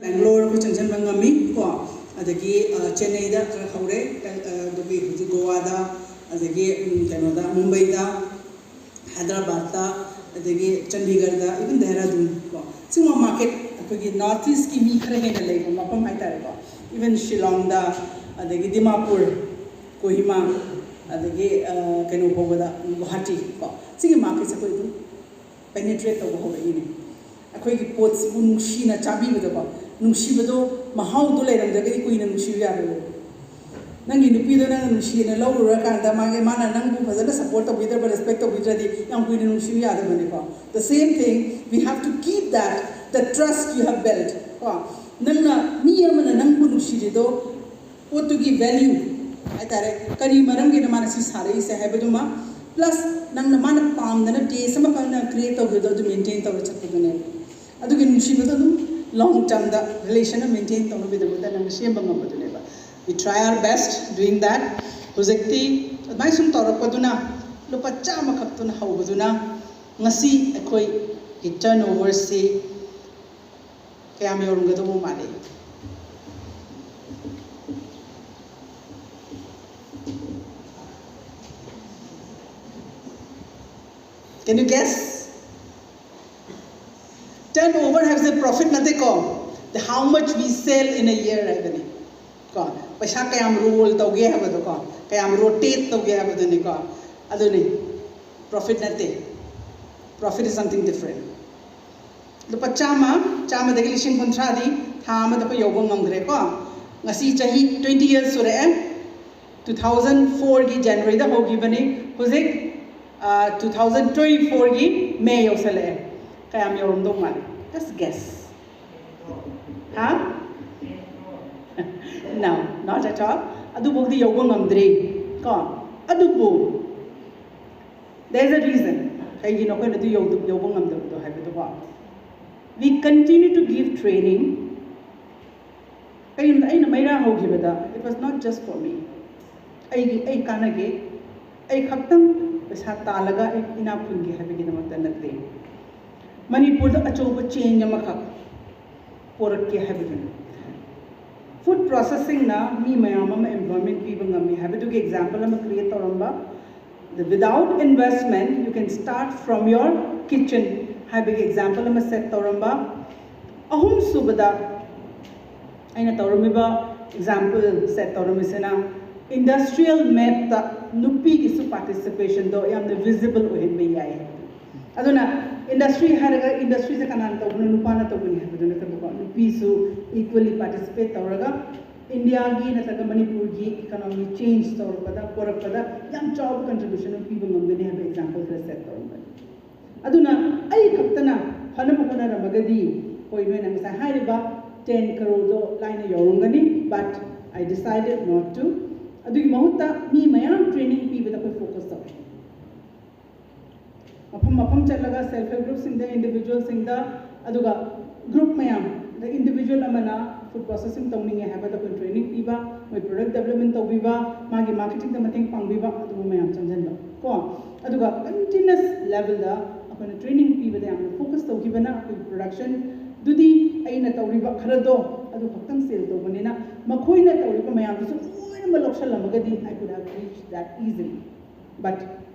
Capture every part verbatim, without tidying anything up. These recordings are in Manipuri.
ꯕꯦꯡꯒ꯭ꯂꯣꯔ ꯑꯩꯈꯣꯏ ꯆꯪꯁꯤꯟꯕ ꯉꯝꯃꯤ ꯀꯣ꯫ ꯑꯗꯒꯤ ꯆꯦꯟꯅꯩꯗ ꯈꯔ ꯍꯧꯔꯦ, ꯑꯗꯨꯒꯤ ꯍꯧꯖꯤꯛ ꯒꯣꯋꯥꯗ, ꯑꯗꯒꯤ ꯀꯩꯅꯣꯗ, ꯃꯨꯝꯕꯩꯗ, ꯍꯥꯏꯗ꯭ꯔꯕꯥꯗꯇ, ꯑꯗꯒꯤ ꯆꯟꯗꯤꯒꯔꯗ, ꯏꯚꯟ ꯗꯦꯍꯔꯥꯗꯨꯟ ꯀꯣ, ꯁꯤꯒꯨꯝꯕ ꯃꯥꯔꯀꯦꯠ ꯑꯩꯈꯣꯏꯒꯤ ꯅꯣꯔꯠ ꯏꯁꯀꯤ ꯃꯤ ꯈꯔ ꯍꯦꯟꯅ ꯂꯩꯕ ꯃꯐꯝ ꯍꯥꯏꯇꯥꯔꯦꯀꯣ꯫ ꯏꯚꯟ ꯁꯤꯂꯣꯡꯗ, ꯑꯗꯒꯤ ꯗꯤꯃꯥꯄꯨꯔ, ꯀꯣꯍꯤꯃꯥ, ꯑꯗꯒꯤ ꯀꯩꯅꯣ ꯐꯥꯎꯕꯗ, ꯒꯨꯋꯥꯍꯥꯇꯤ ꯀꯣ, ꯁꯤꯒꯤ ꯃꯥꯔꯀꯦꯠꯁꯦ ꯑꯩꯈꯣꯏ ꯑꯗꯨꯝ ꯄꯦꯅꯤꯇ꯭ꯔꯦꯠ ꯇꯧꯕ ꯍꯧꯔꯛꯏꯅꯦ꯫ ꯑꯩꯈꯣꯏꯒꯤ ꯄꯣꯠꯁꯤꯕꯨ ꯅꯨꯡꯁꯤꯅ ꯆꯥꯕꯤꯕꯗꯀꯣ, ꯅꯨꯡꯁꯤꯕꯗꯣ, ꯃꯍꯥꯎꯗꯣ ꯂꯩꯔꯝꯗ꯭ꯔꯒꯗꯤ ꯀꯨꯏꯅ ꯅꯨꯡꯁꯤꯕ ꯌꯥꯔꯣꯏꯕ꯫ ꯅꯪꯒꯤ ꯅꯨꯄꯤꯗꯣ ꯅꯪꯅ ꯅꯨꯡꯁꯤꯅ ꯂꯧꯔꯨꯔꯀꯥꯟꯗ ꯃꯥꯒꯤ, ꯃꯥꯅ ꯅꯪꯕꯨ ꯐꯖꯅ ꯁꯞꯄꯣꯔꯠ ꯇꯧꯕꯤꯗ꯭ꯔꯕ, ꯔꯦꯁꯄꯦꯛ ꯇꯧꯕꯤꯗ꯭ꯔꯗꯤ ꯌꯥꯝ ꯀꯨꯏꯅ ꯅꯨꯡꯁꯤꯕ ꯌꯥꯗꯕꯅꯤꯀꯣ꯫ The same thing, we have to keep that, the trust you have built ꯀꯣ꯫ ꯅꯪꯅ, ꯃꯤ ꯑꯃꯅ ꯅꯪꯕꯨ ꯅꯨꯡꯁꯤꯔꯤꯗꯣ, ꯄꯣꯠꯇꯨꯒꯤ ꯚꯦꯂ꯭ꯌꯨ ꯍꯥꯏꯇꯥꯔꯦ, ꯀꯔꯤ ꯃꯔꯝꯒꯤꯅꯣ ꯃꯥꯅ ꯁꯤ ꯁꯥꯔꯛꯏꯁꯦ ꯍꯥꯏꯕꯗꯨꯃ, ꯄ꯭ꯂꯁ ꯅꯪꯅ, ꯃꯥꯅ ꯄꯥꯝꯗꯅ ꯇꯦꯁ ꯑꯃꯈꯛ ꯅꯪ ꯀ꯭ꯔꯤꯌꯦꯠ ꯇꯧꯈꯤꯕꯗꯣ, ꯑꯗꯨ ꯃꯦꯟꯇꯦꯟ ꯇꯧꯔ ꯆꯠꯄꯗꯨꯅꯦꯕ꯫ ꯑꯗꯨꯒꯤ ꯅꯨꯡꯁꯤꯕꯗꯣ ꯑꯗꯨꯝ ꯂꯣꯡ ꯇꯔꯝꯗ ꯔꯤꯂꯦꯁꯟ ꯑꯃ ꯃꯦꯟꯇꯦꯟ ꯇꯧꯅꯕꯒꯤꯗꯃꯛꯇ ꯅꯪꯅ ꯁꯦꯝꯕ ꯉꯝꯕꯗꯨꯅꯦꯕ꯫ We try our best doing that. ꯍꯧꯖꯤꯛꯇꯤ ꯑꯗꯨꯃꯥꯏꯅ ꯁꯨꯝ ꯇꯧꯔꯛꯄꯗꯨꯅ, ꯂꯨꯄꯥ ꯆꯥꯝꯃ ꯈꯛꯇꯨꯅ ꯍꯧꯕꯗꯨꯅ ꯉꯁꯤ ꯑꯩꯈꯣꯏꯒꯤ ꯇꯔꯟ ꯑꯣꯚꯔꯁꯤ ꯀꯌꯥꯝ ꯌꯧꯔꯝꯒꯗꯧꯕ ꯃꯥꯜꯂꯤ? Can you guess? Turnover ꯍꯥꯏꯕꯁꯦ ꯄ꯭ꯔꯣꯐꯤꯠ ꯅꯠꯇꯦꯀꯣ, the how much we sell in a year ꯍꯥꯏꯕꯅꯤ ꯀꯣ꯫ ꯄꯩꯁꯥ ꯀꯌꯥꯝ ꯔꯣꯜ ꯇꯧꯒꯦ ꯍꯥꯏꯕꯗꯣꯀꯣ, ꯀꯌꯥꯝ ꯔꯣꯇꯦꯠ ꯇꯧꯒꯦ ꯍꯥꯏꯕꯗꯨꯅꯤꯀꯣ꯫ ꯑꯗꯨꯅꯤ, ꯄ꯭ꯔꯣꯐꯤꯠ ꯅꯠꯇꯦ꯫ Profit is something different. ꯂꯨꯄꯥ ꯆꯥꯝꯃ, ꯆꯥꯝꯃꯗꯒꯤ ꯂꯤꯁꯤꯡ ꯀꯨꯟꯊ꯭ꯔꯥꯗꯤ ꯊꯥ ꯑꯃꯗ ꯑꯩꯈꯣꯏ ꯌꯧꯕ ꯉꯝꯈ꯭ꯔꯦꯀꯣ꯫ ꯉꯁꯤ ꯆꯍꯤ twenty years ꯁꯨꯔꯛꯑꯦ꯫ Two thousand fourꯒꯤ ꯖꯅꯋꯥꯔꯤꯗ ꯍꯧꯈꯤꯕꯅꯤ, ꯍꯧꯖꯤꯛ two thousand twenty fourꯒꯤ ꯃꯦ ꯌꯧꯁꯜꯂꯛꯑꯦ꯫ ꯀꯌꯥꯝ ꯌꯧꯔꯝꯗꯧ ꯃꯥꯜꯂꯤ? Just guess. ꯍꯥ? No, not at all. ꯑꯗꯨꯐꯥꯎꯗꯤ ꯌꯧꯕ ꯉꯝꯗ꯭ꯔꯤ ꯀꯣ꯫ ꯑꯗꯨꯕꯨ there is a reason ꯀꯩꯒꯤꯅꯣ ꯑꯩꯈꯣꯏꯅ ꯑꯗꯨ ꯌꯧꯕ ꯉꯝꯗꯕꯗꯣ ꯍꯥꯏꯕꯗꯨꯀꯣ꯫ We continue to give training. ꯀꯩꯒꯤꯅꯣꯗ, ꯑꯩꯅ ꯃꯩꯔꯥ ꯍꯧꯈꯤꯕꯗ, it was not just for me. ꯑꯩꯒꯤ, ꯑꯩ ꯀꯥꯟꯅꯒꯦ, ꯑꯩ ꯈꯛꯇꯪ ꯄꯩꯁꯥ ꯇꯥꯜꯂꯒ ꯑꯩ ꯏꯅꯥꯛ ꯈꯨꯟꯒꯦ ꯍꯥꯏꯕꯒꯤꯗꯃꯛꯇ ꯅꯠꯇꯦ꯫ ꯃꯅꯤꯄꯨꯔꯗ ꯑꯆꯧꯕ ꯆꯦꯟꯖ ꯑꯃꯈꯛ ꯄꯣꯔꯛꯀꯦ ꯍꯥꯏꯕꯗꯨꯅꯤ꯫ ꯐꯨꯗ ꯄ꯭ꯔꯣꯁꯦꯁꯤꯡꯅ ꯃꯤ ꯃꯌꯥꯝ ꯑꯃ ꯑꯦꯝꯄ꯭ꯂꯣꯏꯃꯦꯟ ꯄꯤꯕ ꯉꯝꯃꯤ ꯍꯥꯏꯕꯗꯨꯒꯤ ꯑꯦꯛꯖꯥꯝꯄꯜ ꯑꯃ ꯀ꯭ꯔꯤꯌꯦꯠ ꯇꯧꯔꯝꯕ꯫ The without investment you can start from your kitchen ꯍꯥꯏꯕꯒꯤ ꯑꯦꯛꯖꯥꯝꯄꯜ ꯑꯃ ꯁꯦꯠ ꯇꯧꯔꯝꯕ꯫ ꯑꯍꯨꯝꯁꯨꯕꯗ ꯑꯩꯅ ꯇꯧꯔꯝꯃꯤꯕ ꯑꯦꯛꯖꯥꯝꯄꯜ ꯁꯦꯠ ꯇꯧꯔꯝꯃꯤꯁꯤꯅ ꯏꯟꯗꯁꯇ꯭ꯔꯤꯌꯦꯜ ꯃꯦꯞꯇ ꯅꯨꯄꯤꯒꯤꯁꯨ ꯄꯥꯔꯇꯤꯁꯤꯄꯦꯁꯟꯗꯣ ꯌꯥꯝꯅ ꯚꯤꯖꯤꯕꯜ ꯑꯣꯏꯍꯟꯕ ꯌꯥꯏ꯫ ꯑꯗꯨꯅ ꯏꯟꯗꯁꯇ꯭ꯔꯤ ꯍꯥꯏꯔꯒ ꯏꯟꯗꯁꯇ꯭ꯔꯤꯁꯦ ꯀꯅꯥꯅ ꯇꯧꯕꯅꯣ, ꯅꯨꯄꯥꯅ ꯇꯧꯕꯅꯤ ꯍꯥꯏꯕꯗꯨ ꯅꯠꯇꯕꯀꯣ, ꯅꯨꯄꯤꯁꯨ ꯏꯀ꯭ꯋꯦꯜꯂꯤ ꯄꯥꯔꯇꯤꯁꯤꯄꯦꯠ ꯇꯧꯔꯒ ꯏꯟꯗꯤꯌꯥꯒꯤ ꯅꯠꯇ꯭ꯔꯒ ꯃꯅꯤꯄꯨꯔꯒꯤ ꯏꯀꯣꯅꯣꯃꯤ ꯆꯦꯟꯖ ꯇꯧꯔꯛꯄꯗ, ꯄꯨꯔꯛꯄꯗ ꯌꯥꯝ ꯆꯥꯎꯕ ꯀꯟꯇ꯭ꯔꯤꯕ꯭ꯌꯨꯁꯟ ꯑꯃ ꯄꯤꯕ ꯉꯝꯒꯅꯤ ꯍꯥꯏꯕ ꯑꯦꯛꯖꯥꯝꯄꯜ ꯈꯔ ꯁꯦꯠ ꯇꯧꯔꯝꯕꯅꯤ꯫ ꯑꯗꯨꯅ ꯑꯩ ꯈꯛꯇꯅ ꯐꯅꯕ ꯍꯣꯠꯅꯔꯝꯃꯒꯗꯤ, ꯍꯣꯏ, ꯅꯣꯏꯅ ꯉꯁꯥꯏ ꯍꯥꯏꯔꯤꯕ ꯇꯦꯟ ꯀꯔꯣꯔꯗꯣ ꯂꯥꯏꯅ ꯌꯧꯔꯝꯒꯅꯤ, but I decided not to. ꯑꯗꯨꯒꯤ ꯃꯍꯨꯠꯇ ꯃꯤ ꯃꯌꯥꯝ ꯇ꯭ꯔꯦꯅꯤꯡ ꯄꯤꯕꯗ ꯑꯩꯈꯣꯏ ꯐꯣꯀꯁ ꯇꯧꯋꯦ꯫ ꯃꯐꯝ ꯃꯐꯝ ꯆꯠꯂꯒ ꯁꯦꯜꯐ ꯍꯦꯜꯞ ꯒ꯭ꯔꯨꯞꯁꯤꯡꯗ, ꯏꯟꯗꯤꯚꯤꯖꯨꯋꯦꯜꯁꯤꯡꯗ, ꯑꯗꯨꯒ ꯒ꯭ꯔꯨꯞ ꯃꯌꯥꯝ, ꯑꯗ ꯏꯟꯗꯤꯚꯤꯖꯨꯋꯦꯜ ꯑꯃꯅ ꯐꯨꯗ ꯄ꯭ꯔꯣꯁꯦꯁꯤꯡ ꯇꯧꯅꯤꯡꯉꯦ ꯍꯥꯏꯕꯗ ꯑꯩꯈꯣꯏ ꯇ꯭ꯔꯦꯅꯤꯡ ꯄꯤꯕ, ꯃꯣꯏ ꯄ꯭ꯔꯗꯛ ꯗꯦꯕꯂꯞꯃꯦꯟ ꯇꯧꯕꯤꯕ, ꯃꯥꯒꯤ ꯃꯥꯔꯀꯦꯇꯤꯡꯗ ꯃꯇꯦꯡ ꯄꯥꯡꯕꯤꯕ, ꯑꯗꯨꯒꯨꯝꯕ ꯃꯌꯥꯝ ꯆꯪꯁꯤꯟꯕ ꯀꯣ꯫ ꯑꯗꯨꯒ ꯀꯟꯇꯤꯅ꯭ꯌꯨꯁ ꯂꯦꯚꯦꯜꯗ ꯑꯩꯈꯣꯏꯅ ꯇ꯭ꯔꯦꯅꯤꯡ ꯄꯤꯕꯗ ꯌꯥꯝꯅ ꯐꯣꯀꯁ ꯇꯧꯈꯤꯕꯅ ꯑꯩꯈꯣꯏ ꯄ꯭ꯔꯗꯛꯁꯟꯗꯨꯗꯤ ꯑꯩꯅ ꯇꯧꯔꯤꯕ ꯈꯔꯗꯣ ꯑꯗꯨ ꯈꯛꯇꯪ ꯁꯦꯜ ꯇꯧꯕꯅꯤꯅ ꯃꯈꯣꯏꯅ ꯇꯧꯔꯤꯕ ꯃꯌꯥꯝꯗꯨꯁꯨ ꯂꯣꯏꯅꯃꯛ ꯂꯧꯁꯜꯂꯝꯃꯒꯗꯤ I could have reached that easily. But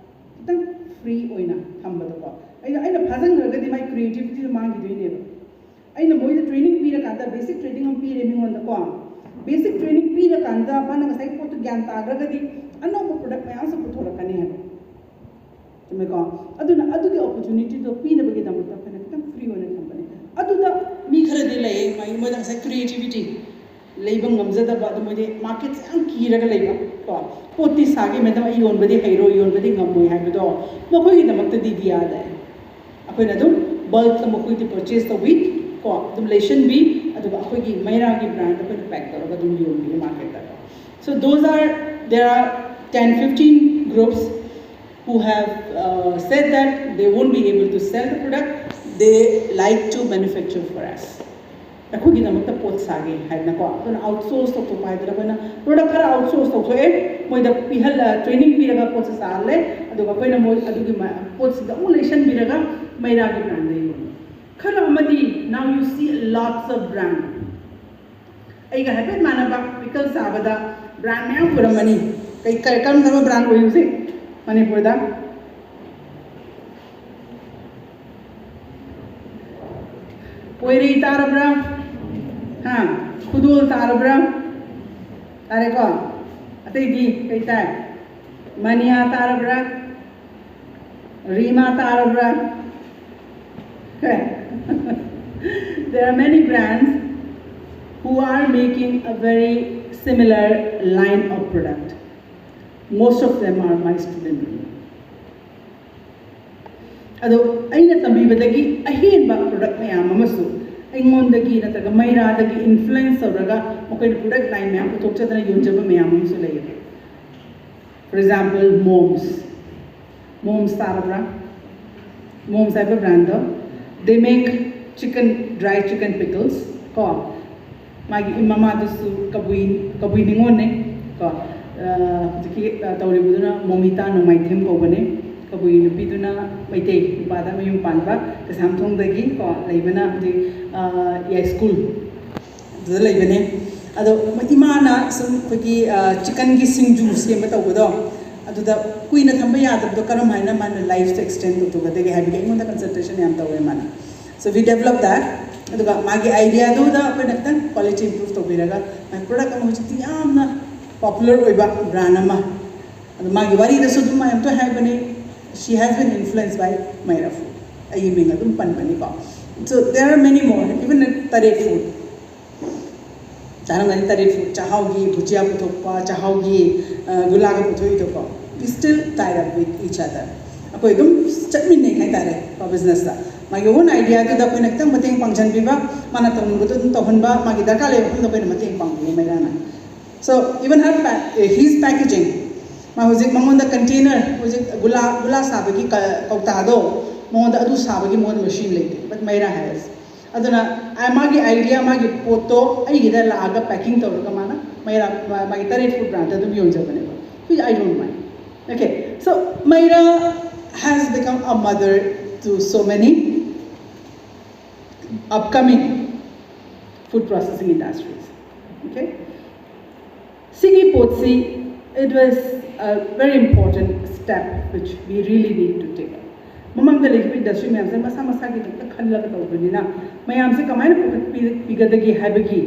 ꯈꯤꯇꯪ ꯐ꯭ꯔꯤ ꯑꯣꯏꯅ ꯊꯝꯕꯗꯀꯣ, ꯑꯩꯅ ꯑꯩꯅ ꯐꯥꯖꯤꯟꯈ꯭ꯔꯒꯗꯤ ꯃꯥꯏ ꯀ꯭ꯔꯤꯌꯦꯇꯤꯚꯤꯇꯤꯗꯣ ꯃꯥꯡꯈꯤꯗꯣꯏꯅꯦꯕ꯫ ꯑꯩꯅ ꯃꯣꯏꯗ ꯇ꯭ꯔꯦꯅꯤꯡ ꯄꯤꯔꯀꯥꯟꯗ, ꯕꯦꯁꯤꯛ ꯇ꯭ꯔꯦꯅꯤꯡ ꯑꯃ ꯄꯤꯔꯦ ꯃꯤꯉꯣꯟꯗꯀꯣ, ꯕꯦꯁꯤꯛ ꯇ꯭ꯔꯦꯅꯤꯡ ꯄꯤꯔꯀꯥꯟꯗ ꯃꯥꯅ ꯉꯁꯥꯏ ꯄꯣꯠꯇꯨ ꯒ꯭ꯌꯥꯟ ꯇꯥꯈ꯭ꯔꯒꯗꯤ ꯑꯅꯧꯕ ꯄ꯭ꯔꯗꯛ ꯃꯌꯥꯝꯁꯨ ꯄꯨꯊꯣꯔꯛꯀꯅꯤ ꯍꯥꯏꯕ, ꯆꯨꯝꯃꯦꯀꯣ? ꯑꯗꯨꯅ ꯑꯗꯨꯒꯤ ꯑꯣꯄꯣꯔꯆꯨꯅꯤꯇꯤꯗꯣ ꯄꯤꯅꯕꯒꯤꯗꯃꯛꯇ ꯑꯩꯈꯣꯏꯅ ꯈꯤꯇꯪ ꯐ꯭ꯔꯤ ꯑꯣꯏꯅ ꯊꯝꯕꯅꯦ꯫ ꯑꯗꯨꯗ ꯃꯤ ꯈꯔꯗꯤ ꯂꯩꯌꯦ, ꯃꯥꯒꯤ ꯃꯣꯏꯗ ꯉꯁꯥꯏ ꯀ꯭ꯔꯤꯌꯦꯇꯤꯚꯤꯇꯤ ꯂꯩꯕ ꯉꯝꯖꯗꯕ, ꯑꯗꯨ ꯃꯣꯏꯗꯤ ꯃꯥꯔꯀꯦꯠꯁꯦ ꯌꯥꯝ ꯀꯤꯔꯒ ꯂꯩꯕ ꯀꯣ, ꯄꯣꯠꯇꯤ ꯁꯥꯒꯦ ꯃꯦꯗꯝ, ꯑꯩ ꯌꯣꯟꯕꯗꯤ ꯍꯩꯔꯣꯏ, ꯌꯣꯟꯕꯗꯤ ꯉꯝꯃꯣꯏ ꯍꯥꯏꯕꯗꯣ, ꯃꯈꯣꯏꯒꯤꯗꯃꯛꯇꯗꯤ ꯗꯤꯌꯥ ꯂꯩ꯫ ꯑꯩꯈꯣꯏꯅ ꯑꯗꯨꯝ ꯕꯜꯛꯇ ꯃꯈꯣꯏꯗꯤ ꯄꯔꯆꯦꯁ ꯇꯧꯕꯤ ꯀꯣ, ꯑꯗꯨꯝ ꯂꯩꯁꯟꯕꯤ, ꯑꯗꯨꯒ ꯑꯩꯈꯣꯏꯒꯤ ꯃꯩꯔꯥꯒꯤ ꯕ꯭ꯔꯥꯟꯗ ꯑꯩꯈꯣꯏꯅ ꯄꯦꯛ ꯇꯧꯔꯒ ꯑꯗꯨꯝ ꯌꯣꯟꯕꯤ ꯃꯥꯔꯀꯦꯠꯇ꯫ So those are, there are ten fifteen groups who have uh, said that they won't be able to sell the product, they like to manufacture for us. ꯑꯩꯈꯣꯏꯒꯤꯗꯃꯛꯇ ꯄꯣꯠ ꯁꯥꯒꯦ ꯍꯥꯏꯗꯅꯀꯣ, ꯑꯩꯈꯣꯏꯅ ꯑꯥꯎꯠꯁꯣꯔꯁ ꯇꯧꯊꯣꯛꯄ ꯍꯥꯏꯗꯅ ꯑꯩꯈꯣꯏꯅ ꯄ꯭ꯔꯗꯛ ꯈꯔ ꯑꯥꯎꯠꯁꯣꯔꯁ ꯇꯧꯊꯣꯛꯑꯦ, ꯃꯣꯏꯗ ꯄꯤꯍꯜꯂ ꯇ꯭ꯔꯦꯅꯤꯡ ꯄꯤꯔꯒ ꯄꯣꯠꯁꯦ ꯁꯥꯍꯜꯂꯦ, ꯑꯗꯨꯒ ꯑꯩꯈꯣꯏꯅ ꯃꯣꯏ ꯑꯗꯨꯒꯤ ꯃ- ꯄꯣꯠꯁꯤꯡꯗꯣ ꯑꯃꯨꯛ ꯂꯩꯁꯟꯕꯤꯔꯒ ꯃꯩꯔꯥꯒꯤ ꯕ꯭ꯔꯥꯟꯗ ꯌꯣꯜꯂꯦ꯫ ꯈꯔ ꯑꯃꯗꯤ Now you see lots of brand. ꯑꯩꯒ ꯍꯥꯏꯐꯦꯠ ꯃꯥꯟꯅꯕ ꯄꯤꯀꯜ ꯆꯥꯕꯗ ꯕ꯭ꯔꯥꯟ ꯃꯌꯥꯝ ꯎꯔꯝꯃꯅꯤ꯫ ꯀꯩ ꯀꯔꯝ ꯀꯔꯝꯕ ꯕ꯭ꯔꯥꯟ ꯎꯏ ꯍꯧꯖꯤꯛ ꯃꯅꯤꯄꯨꯔꯗ? ꯄꯣꯏꯔꯩ ꯇꯥꯔꯕ꯭ꯔꯥ? ꯍꯥ? ꯈꯨꯗꯣꯜ ꯇꯥꯔꯕ꯭ꯔꯥ? ꯇꯥꯔꯦꯀꯣ? ꯑꯇꯩꯗꯤ ꯀꯩ ꯇꯥꯏ? ꯃꯅꯤꯌꯥ ꯇꯥꯔꯕ꯭ꯔꯥ? Rima ꯇꯥꯔꯕ꯭ꯔꯥ? Okay. There are many brands who are making a very similar line of product. Most of them are my student. ꯑꯗꯣ ꯑꯩꯅ ꯇꯝꯕꯤꯕꯗꯒꯤ ꯑꯍꯦꯟꯕ ꯄ꯭ꯔꯗꯛ ꯃꯌꯥꯝ ꯑꯃꯁꯨ ꯑꯩꯉꯣꯟꯗꯒꯤ ꯅꯠꯇ꯭ꯔꯒ ꯃꯩꯔꯥꯗꯒꯤ ꯏꯟꯐ꯭ꯂꯨꯌꯦꯟꯁ ꯇꯧꯔꯒ ꯃꯈꯣꯏꯅ ꯄ꯭ꯔꯗꯛ ꯂꯥꯏꯟ ꯃꯌꯥꯝ ꯄꯨꯊꯣꯛꯆꯗꯅ ꯌꯣꯟꯖꯕ ꯃꯌꯥꯝ ꯑꯃꯁꯨ ꯂꯩꯔꯦ꯫ For example, Moms. Moms ꯇꯥꯔꯕ꯭ꯔꯥ? Moms ꯍꯥꯏꯕ ꯕ꯭ꯔꯥꯟꯗꯣ, they make chicken, dry chicken pickles ꯀꯣ꯫ ꯃꯥꯒꯤ ꯃꯃꯥꯗꯨꯁꯨ ꯀꯕꯨꯏ, ꯀꯕꯨꯏ ꯅꯤꯉꯣꯜꯅꯦ ꯀꯣ꯫ ꯍꯧꯖꯤꯛꯀꯤ ꯇꯧꯔꯤꯕꯗꯨꯅ ꯃꯣꯃꯤꯇꯥ ꯅꯣꯡꯃꯥꯏꯊꯦꯝ ꯀꯧꯕꯅꯦ꯫ ꯀꯕꯨꯏ ꯅꯨꯄꯤꯗꯨꯅ ꯃꯩꯇꯩ ꯅꯨꯄꯥꯗ ꯃꯌꯨꯝ ꯄꯥꯟꯕ, ꯀꯩꯁꯥꯝꯊꯣꯡꯗꯒꯤ ꯀꯣ ꯂꯩꯕꯅ ꯍꯧꯖꯤꯛ ꯌꯥꯏꯁ꯭ꯀꯨꯜ ꯑꯗꯨꯗ ꯂꯩꯕꯅꯦ꯫ ꯑꯗꯣ ꯏꯃꯥꯅ ꯁꯨꯝ ꯑꯩꯈꯣꯏꯒꯤ ꯆꯤꯀꯟꯒꯤ ꯁꯤꯡꯖꯨ ꯁꯦꯝꯕ ꯇꯧꯕꯗꯣ, ꯑꯗꯨꯗ ꯀꯨꯏꯅ ꯊꯝꯕ ꯌꯥꯗꯕꯗꯣ ꯀꯔꯝ ꯍꯥꯏꯅ ꯃꯥꯅ ꯂꯥꯏꯐꯇꯣ ꯑꯦꯛꯁꯇꯦꯟ ꯇꯧꯊꯣꯛꯀꯗꯒꯦ ꯍꯥꯏꯕꯒꯤ ꯑꯩꯉꯣꯟꯗ ꯀꯟꯁꯜꯇꯦꯁꯟ ꯌꯥꯝ ꯇꯧꯋꯦ ꯃꯥꯅ꯫ So we develop that. ꯑꯗꯨꯒ ꯃꯥꯒꯤ ꯑꯥꯏꯗꯤꯌꯥꯗꯨꯗ ꯑꯩꯈꯣꯏꯅ ꯈꯤꯇꯪ ꯀ꯭ꯋꯥꯂꯤꯇꯤ ꯏꯝꯄ꯭ꯔꯨꯚ ꯇꯧꯕꯤꯔꯒ ꯃꯥꯒꯤ ꯄ꯭ꯔꯗꯛ ꯑꯃ ꯍꯧꯖꯤꯛꯇꯤ ꯌꯥꯝꯅ ꯄꯣꯄꯨꯂꯔ ꯑꯣꯏꯕ ꯕ꯭ꯔꯥꯟ ꯑꯃ꯫ ꯑꯗꯣ ꯃꯥꯒꯤ ꯋꯥꯔꯤꯗꯁꯨ ꯑꯗꯨꯝ ꯃꯥ ꯌꯥꯝ ꯇꯣꯏ ꯍꯥꯏꯕꯅꯤ, "She has been influenced by Mayra food." ꯑꯩꯒꯤ ꯃꯤꯡ ꯑꯗꯨꯝ ꯄꯟꯕꯅꯤꯀꯣ꯫ So there are many more, even Taret food. ꯆꯥꯔꯝꯒꯅꯤ, Taret food, ꯆꯥꯛꯍꯥꯎꯒꯤ ꯕꯨꯖꯤꯌꯥ ꯄꯨꯊꯣꯛꯄ, ꯆꯥꯛꯍꯥꯎꯒꯤ ꯒꯨꯂꯥꯒ ꯄꯨꯊꯣꯛꯏꯗꯣꯀꯣ꯫ We still tied up with each other. ꯑꯩꯈꯣꯏ ꯑꯗꯨꯝ ꯆꯠꯃꯤꯟꯅꯩ ꯍꯥꯏꯇꯥꯔꯦ ꯀꯣ ꯕꯤꯖꯤꯅꯦꯁꯇ꯫ ꯃꯥꯒꯤ ꯑꯣꯟ ꯑꯥꯏꯗꯤꯌꯥꯗꯨꯗ ꯑꯩꯈꯣꯏꯅ ꯈꯤꯇꯪ ꯃꯇꯦꯡ ꯄꯥꯡꯁꯤꯟꯕꯤꯕ, ꯃꯥꯅ ꯇꯧꯅꯤꯡꯕꯗꯣ ꯑꯗꯨꯝ ꯇꯧꯍꯟꯕ, ꯃꯥꯒꯤ ꯗꯔꯀꯥꯔ ꯂꯩꯕ ꯃꯐꯝꯗ ꯑꯩꯈꯣꯏꯅ ꯃꯇꯦꯡ ꯄꯥꯡꯕꯤꯕ ꯃꯩꯔꯥꯅ꯫ So even her pa-, his packaging, ꯃꯥ ꯍꯧꯖꯤꯛ ꯃꯉꯣꯟꯗ ꯀꯟꯇꯦꯅꯔ, ꯍꯧꯖꯤꯛ ꯒꯨꯂꯥ, ꯒꯨꯂꯥ ꯁꯥꯕꯒꯤ ꯀ-, ꯀꯧꯇꯥꯗꯣ, ꯃꯉꯣꯟꯗ ꯑꯗꯨ ꯁꯥꯕꯒꯤ ꯃꯉꯣꯟꯗ ꯃꯦꯁꯤꯟ ꯂꯩꯇꯦ, but Mayra has. ꯑꯗꯨꯅ ꯑ-, ꯃꯥꯒꯤ ꯑꯥꯏꯗꯤꯌꯥ, ꯃꯥꯒꯤ ꯄꯣꯠꯇꯣ ꯑꯩꯒꯤꯗ ꯂꯥꯛꯑꯒ ꯄꯦꯀꯤꯡ ꯇꯧꯔꯒ ꯃꯥꯅ ꯃꯩꯔꯥ, ꯃꯥ-, ꯃꯥꯒꯤ Taret food ꯕ꯭ꯔꯥꯟꯗ ꯑꯗꯨꯝ ꯌꯣꯟꯖꯕꯅꯦꯕ꯫ Which I don't mind. Okay, so Mayra has become a mother to so many. Upcoming food processing industries. Okay? ꯁꯤꯒꯤ ꯄꯣꯠꯁꯤ, it was a very important step which we really need to take. ꯃꯃꯥꯡꯗ ꯂꯩꯈꯤꯕ ꯏꯟꯗꯁꯇ꯭ꯔꯤ ꯃꯌꯥꯝꯁꯦ ꯃꯁꯥ ꯃꯁꯥꯒꯤ ꯈꯛꯇ ꯈꯜꯂꯒ ꯇꯧꯕꯅꯤꯅ, ꯃꯌꯥꯝꯁꯦ ꯀꯃꯥꯏꯅ ꯄꯨꯈꯠꯄꯤꯒꯗꯒꯦ ꯍꯥꯏꯕꯒꯤ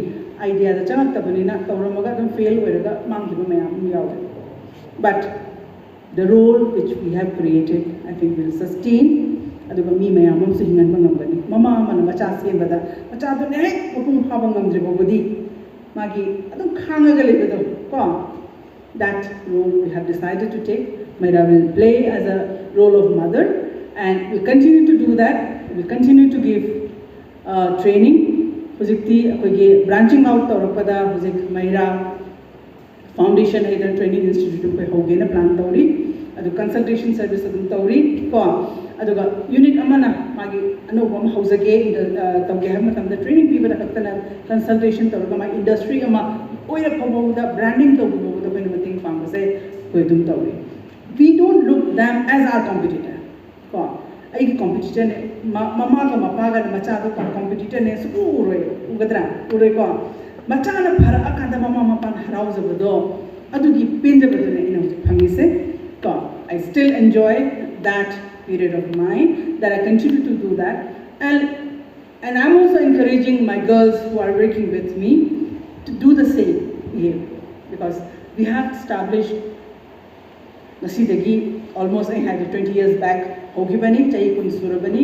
ꯑꯥꯏꯗꯤꯌꯥꯗ ꯆꯪꯉꯛꯇꯕꯅꯤꯅ, ꯇꯧꯔꯝꯃꯒ ꯑꯗꯨꯝ ꯐꯦꯜ ꯑꯣꯏꯔꯒ ꯃꯥꯡꯈꯤꯕ ꯃꯌꯥꯝ ꯑꯃ ꯌꯥꯎꯔꯦ. But the role which we have created, I think, will sustain. ꯑꯗꯨꯒ ꯃꯤ ꯃꯌꯥꯝ ꯑꯃꯁꯨ ꯍꯤꯡꯍꯟꯕ ꯉꯝꯒꯅꯤ. ꯃꯃꯥ ꯑꯃꯅ ꯃꯆꯥ ꯁꯦꯝꯕꯗ, ꯃꯆꯥꯗꯨꯅ ꯍꯦꯛ ꯃꯄꯨꯡ ꯐꯥꯕ ꯉꯝꯗ꯭ꯔꯤ ꯐꯥꯎꯕꯗꯤ ꯃꯥꯒꯤ ꯑꯗꯨꯝ ꯈꯥꯡꯉꯒ ꯂꯩꯕꯗꯣ, ꯀꯣ, that role we have decided to take. Maira will play as a role of mother and will continue to do that. Will continue to give uh, training. ꯍꯧꯖꯤꯛꯇꯤ ꯑꯩꯈꯣꯏꯒꯤ branching out ꯇꯧꯔꯛꯄꯗ ꯍꯧꯖꯤꯛ ꯃꯩꯔꯥ ꯐꯥꯎꯟꯗꯦꯁꯟ ꯍꯥꯏꯗꯅ ꯇ꯭ꯔꯦꯅꯤꯡ ꯏꯟꯁꯇꯤꯇ꯭ꯌꯨꯠ ꯑꯩꯈꯣꯏ ꯍꯧꯒꯦꯅ ꯄ꯭ꯂꯥꯟ ꯇꯧꯔꯤ꯫ ꯑꯗꯨ ꯀꯟꯁꯜꯇꯦꯁꯟ ꯁꯔꯚꯤꯁ ꯑꯗꯨꯝ ꯇꯧꯔꯤ, ꯀꯣ꯫ ꯑꯗꯨꯒ ꯌꯨꯅꯤꯠ ꯑꯃꯅ ꯃꯥꯒꯤ ꯑꯅꯧꯕ ꯑꯃ ꯍꯧꯖꯒꯦ, ꯏꯟꯗ-, ꯑ, ꯇꯧꯒꯦ ꯍꯥꯏꯕ ꯃꯇꯝꯗ ꯇ꯭ꯔꯦꯅꯤꯡ ꯄꯤꯕꯗ ꯈꯛꯇ ꯅꯠꯇꯅ ꯀꯟꯁꯜꯇꯦꯁꯟ ꯇꯧꯔꯒ ꯃꯥꯒꯤ ꯏꯟꯗꯁꯇ꯭ꯔꯤ ꯑꯃ ꯑꯣꯏꯔꯛꯄ ꯐꯥꯎꯕꯗ, ꯕ꯭ꯔꯥꯟꯗꯤꯡ ꯇꯧꯕ ꯐꯥꯎꯕꯗ ꯑꯩꯈꯣꯏꯅ ꯃꯇꯦꯡ ꯄꯥꯡꯕꯁꯦ ꯑꯩꯈꯣꯏ ꯑꯗꯨꯝ ꯇꯧꯔꯤ꯫ We don't look them as our competitor. ꯀꯣ, ꯑꯩꯒꯤ ꯀꯣꯝꯄꯤꯇꯤꯇꯔꯅꯦ, ꯃꯃꯥꯒ ꯃꯄꯥꯒꯅ ꯃꯆꯥꯗꯣ ꯀꯣꯝꯄꯤꯇꯤꯇꯔꯅꯦ ꯁꯨꯛꯎ ꯎꯔꯣꯏ꯫ ꯎꯒꯗ꯭ꯔꯥ? ꯎꯔꯣꯏꯀꯣ꯫ ꯃꯆꯥꯅ ꯐꯔꯛꯑꯀꯥꯟꯗ ꯃꯃꯥ ꯃꯄꯥꯅ ꯍꯔꯥꯎꯖꯕꯗꯣ, ꯑꯗꯨꯒꯤ ꯄꯦꯟꯖꯕꯗꯨꯅꯦ ꯑꯩꯅ ꯍꯧꯖꯤꯛ ꯐꯪꯉꯤꯁꯦ꯫ ꯀꯣ, I still enjoy that period of mine, that I continue to do that. And, and I'm also encouraging my girls who are working with me to do the same behavior, because we have established ꯉꯁꯤꯗꯒꯤ almost ꯑꯩ ꯍꯥꯏꯗꯤ twenty years back ꯍꯧꯈꯤꯕꯅꯤ, ꯆꯍꯤ ꯀꯨꯟ ꯁꯨꯔꯕꯅꯤ꯫